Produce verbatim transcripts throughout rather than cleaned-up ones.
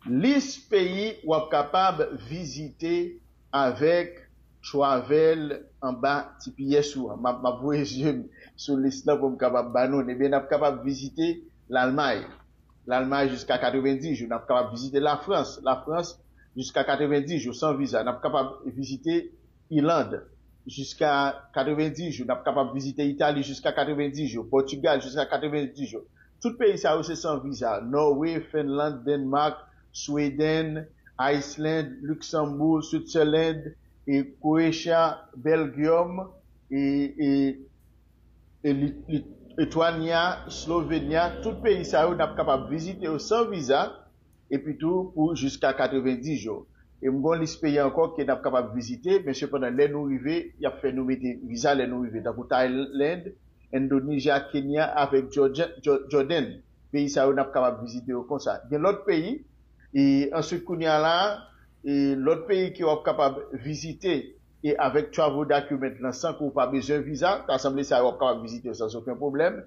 Lis peyi w ap kapab vizite avèk travel anba T P S ou an. M ap, m ap voye je m sou lis lan pou m kapab ba nou l. Ebyen, n ap kapab vizite Lalmay. Lalmay jiska katrevenndis jou. N ap kapab vizite Lafrans. Lafrans jiska katrevenndis jou, san viza. N ap kapab vizite Iland jiska katrevenndis jou. N ap kapab vizite Itali jiska katrevenndis jou. Pòtigal jiska katrevenndis jou. Tout peyi sa yo se san viza. Nòwe, Fenlann, Denmak, Sweden, Iceland, Luxembourg, Switzerland, e Croatia, Belgium, e, e, e Li- Li- Lithuania, Slovenia, tout peyi sa yo n ap kapab vizite yo san viza, epi tou pou jiska katrevenndis jou. E m gon lis peyi ankò ke n ap kapab vizite, men sepandan lè nou rive, y ap fè nou mete viza lè nou rive, tankou Thailand, Indonesia, Kenya avèk Georgia- Jo- Jordan. Peyi sa yo n ap kapab vizite yo konsa. Gen lòt peyi, e answit kounye a la, e lòt peyi ke w ap kapab vizite e avèk travel document lan san ke w pa bezwen viza, ta sanble sa yo w ap kapab vizite yo san okenn pwoblèm.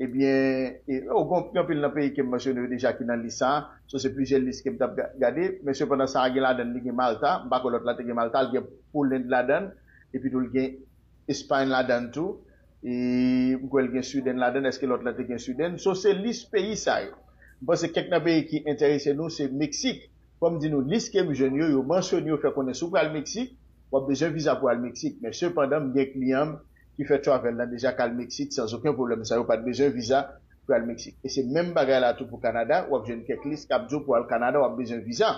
Ebyen, e, o, gon anpil nan peyi ke m mansyone yo deja ki nan lis sa a. So, se plizyè lis ke m t ap ga- gade, men sepandan sa a gen ladan l, li gen Malta, m pa kwè lòt la te gen Malta, li gen Poland ladan l, epi tou li gen Espay ladan l tou, e m kwè l gen Sweden ladan l, èske lòt la te gen Sweden? So, se lis peyi sa yo. M panse kèk nan peyi ki enterese nou se Meksik. Fò m di nou, lis ke m jwenn yo, yo mansyone yo fè konnen si w pral Meksik, w ap bezwen viza pou al Meksik. Men sepandan, m gen kliyan m ki fè travel lan deja k al Meksik san okenn pwoblèm, sa yo pa t bezwen viza pou al Meksik. E se menm bagay la tou pou Kanada, w ap jwenn kèk lis k ap di w pou al Kanada, w ap bezwen viza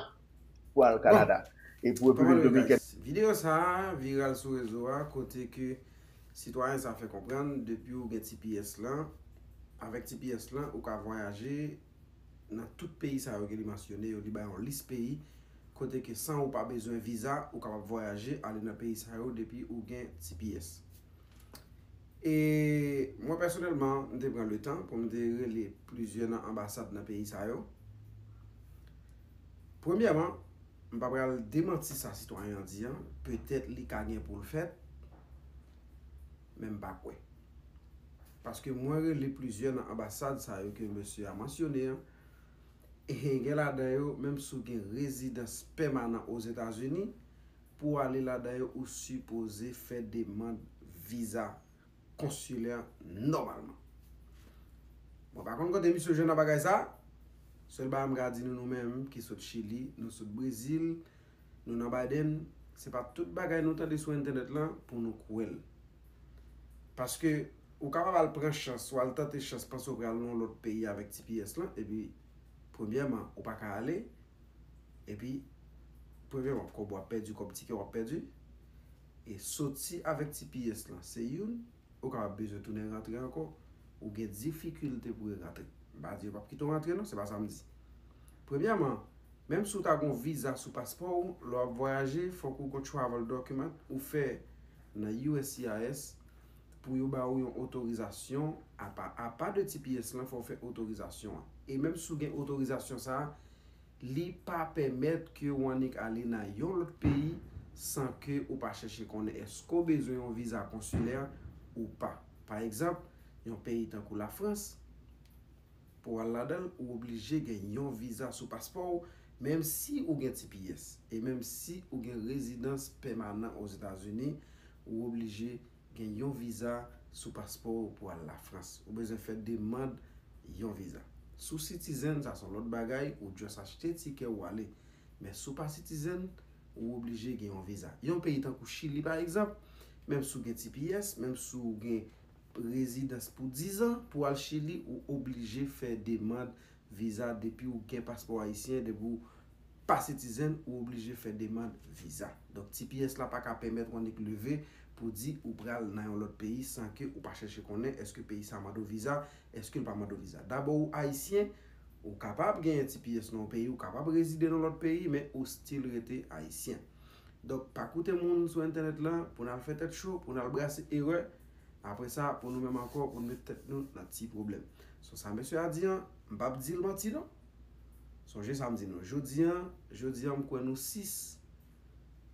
pou al Kanada. E pou Repiblik Dominikèn. Videyo sa a viral sou rezo a kote ke sitwayen sa fè konprann depi ou gen T P S lan, avèk T P S lan ou ka vwayaje nan tout peyi sa yo ke li mansyone yo, li bay yon lis peyi kote ke san ou pa bezwen viza, ou kapab vwayaje ale nan peyi sa yo depi ou gen T P S. E mwen pèsonèlman, m te pran letan pou m te rele plizyè nan anbasad nan peyi sa yo. Premyèman, m pa pral demanti sa sitwayen an di an, petèt li ka gen pou l fèt, men m pa kwè. Paske mwen rele plizyè nan anbasad sa yo ke mesye a mansyone an, e gen ladan yo, menm si w gen rezidans pèmanan Ozetazini, pou w ale ladan yo ou sipoze fè demann viza konsilè nòmalman. Mwen pa konn kote misye jwenn nan bagay sa. Sèl bagay m ka di nou, nou menm ki sot Chili, nou sot Brezil, nou nan Biden, se pa tout bagay nou tande sou entènèt lan pou nou kwè l. Paske ou kapab al pran chans, ou al tante chans panse ou pral nan yon lòt peyi avèk T P S lan, epi premyèman, ou pa ka ale, epi premyèman, kòb w ap pèdi, kòb tikè w ap pèdi, e soti avèk T P S lan, se youn, ou kapab bezwen tounen rantre ankò, ou gen difikilte pou w rantre. M pa di yo p ap kite w rantre non, se pa sa m di. Premyèman, menm si w ta gon viza sou paspò w, lè w ap vwayaje, fòk ou gon travel document ou fè nan U S C I S pou yo ba ou yon otorizasyon apa. Apa de T P S lan, fò w fè otorizasyon an. E menm si w gen otorizasyon sa a, li pa pèmèt ke w annik ale nan yon lòt peyi san ke ou pa chèche konnen èske w bezwen yon viza konsilè ou pa. Pa egzanp, yon peyi tankou Lafrans, pou w al ladan l, ou oblije gen yon viza sou paspò w, menm si ou gen T P S, e menm si ou gen rezidans pèmanan Ozetazini, ou oblije gen yon viza sou paspò w pou al Lafrans. Ou bezwen fè demann yon viza. Si w citizen, sa se yon lòt bagay, ou just achte tikè ou ale. Men si w pa citizen, ou oblije gen yon viza. Yon peyi tankou Chili, pa egzanp, menm si w gen T P S, menm si w gen rezidans pou dizan, pou al Chili, ou oblije fè demann viza depi w gen paspò ayisyen, depi w pa citizen, ou oblije fè demann viza. Donk, T P S la pa ka pèmèt w annik leve pou di ou pral nan yon lòt peyi san ke ou pa chèche konnen èske peyi sa mande w viza, èske l pa mande w viza. Dabò, ou ayisyen, ou kapab genyen T P S nan yon peyi, ou kapab rezide nan lòt peyi, men ou still rete ayisyen. Donk, pa koute moun sou entènèt lan pou n al fè tèt cho, pou n al brase erè. Apre sa, pou nou menm ankò, pou n met tèt nou nan ti pwoblèm. So sa mesye a di an, m p ap di l manti non. Sonje sa m di nou. Jodi an, jodi an m kwè nou sis.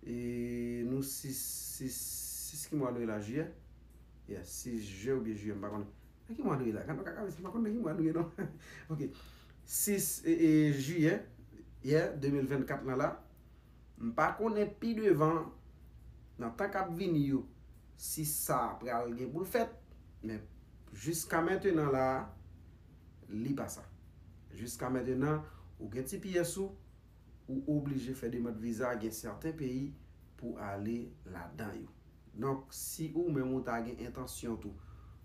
E nou sis, sis, sis ki mwa nou ye la, jiyè? Yeah, sis jen oubyen jiyè, m pa konnen. Nan ki mwa nou ye la? Gad nou ka kave, m pa konn nan ki mwa nou ye non. Ok. Sis e, e, jiyè. yè de mil vennkat lan la. M pa konnen pi devan, nan tan k ap vini yo, si sa pral gen pou l fèt, men jiska mentenan la, li pa sa. Jiska mentenan, ou gen T P S ou, ou oblije fè demann viza, gen sèten peyi pou ale ladan yo. Donk, si ou menm ou ta gen entansyon tou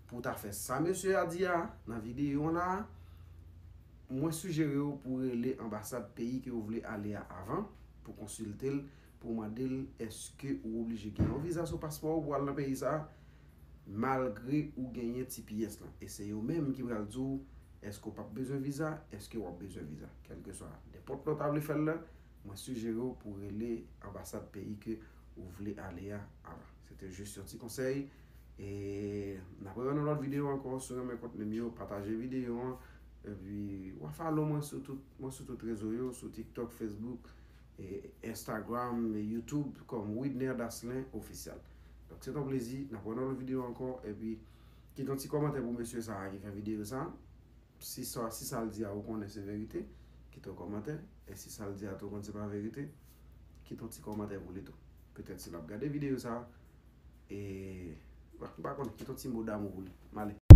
pou ta fè sa mesye a di a nan videyo an la, mwen sijere w pou rele anbasad peyi ke w vle ale a avan, pou konsilte l, pou mande l èske ou oblije gen yon viza sou paspò w pou al nan peyi sa a, malgre ou genyen T P S lan. E se yo menm ki pral di w èske w p ap bezwen viza, èske w ap bezwen viza. Kèlkeswa nenpòt lè w ta vle fè l la, mwen sijere w pou rele anbasad peyi ke ou vle ale a avan. Se te jis yon ti konsèy. E n ap rewè nan lòt videyo ankò. Si w renmen kontni m yo, pataje videyo an. Epi w a follow mwen sou tout, mwen sou tout rezo yo, sou TikTok, Facebook, e Instagram, e YouTube, kòm Widner Daslin Ofisyal. Donk, se t on plezi. N ap wè nan lòt videyo ankò. Epi, kite yon ti kòmantè pou mesye sa a ki fè videyo sa a. Si sa, si sa l di a ou konnen se verite, kite yon kòmantè. E si sa l di a tou ou konn se pa verite, kite yon ti kòmantè pou li tou. Petèt si l ap gade videyo sa a, e, m pa konnen, kite yon ti mo damou pou li. M ale.